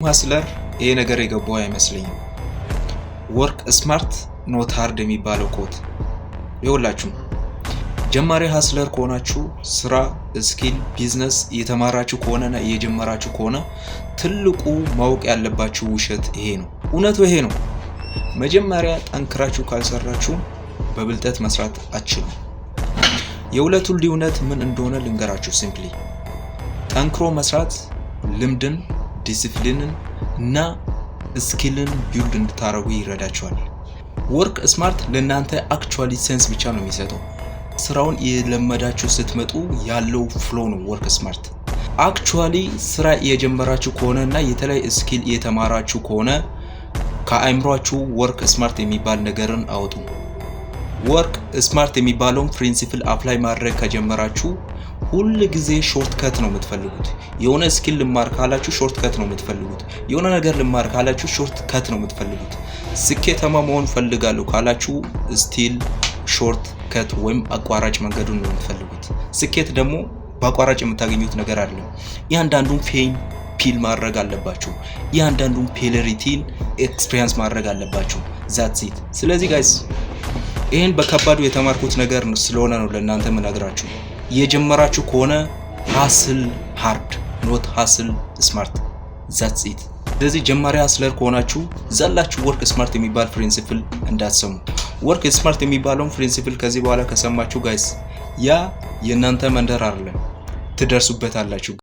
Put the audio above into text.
Hustler ይሄ ነገር የገባው አይመስለኝም። Work smart, not hard የሚባለው quote ይኸውላችሁ። ጀማሪ hustler ከሆናችሁ፣ ስራ፣ skill፣ ቢዝነስ እየተማራችሁ ከሆነና እየጀመራችሁ ከሆነ ትልቁ ማወቅ ያለባችሁ ውሸት ይሄ ነው። እውነቱ ይሄ ነው። መጀመሪያ ጠንክራችሁ ካልሰራችሁ በብልጠት መስራት አትችሉም። የሁለቱ ልዩነት ምን እንደሆነ ልንገራችሁ። Simply ጠንክሮ መስራት ልምድን፣ ዲሲፕሊንን እና skill ን build እንድታደርጉ ይረዳችኋል። Work smart ለእናንተ actually sense ብቻ ነው የሚሰጠው። ስራውን እየለመዳችሁ ስትመጡ ያለው flow ነው work smart። Actually ስራ እየጀመራችሁ ከሆነ እና የተለያየ skill እየተማራችሁ ከሆነ ከአይምሯችሁ work smart የሚባል ነገርን አውጡ። Work smart የሚባለውን principle apply ማድረግ ከጀመራችሁ ሁል ጊዜ shortcut ነው የምትፈልጉት። የሆነ skill ልማር ካላችሁ shortcut ነው የምትፈልጉት። የሆነ ነገር ልማር ካላችሁ shortcut ነው የምትፈልጉት። ስኬታማ መሆን ፈልጋለሁ ካላችሁ still shortcut ወይም አቋራጭ መንገዱን ነው የምትፈልጉት። ስኬት ደግሞ በአቋራጭ የምታገኙት ነገር አይደለም። እያንዳንዱን pain feel ማድረግ አለባችሁ። እያንዳንዱን failure ን experience ማድረግ አለባችሁ። That's it። ስለዚህ guys፣ ይህን በከባዱ የተማርኩት ነገር ስለሆነ ነው ለእናንተ የምነግራችሁ። እየጀመራችሁ ከሆነ hustle hard, not hustle smart። That's it። ስለዚህ ጀማሪ hustler ከሆናችሁ ዘላችሁ work smart የሚባል principle እንዳትሰሙ። Work smart የሚባለውን principle ከዚህ በኋላ ከሰማችሁ guys፣ ያ የእናንተ መንደር አይደለም፣ ትደርሱበታላችሁ።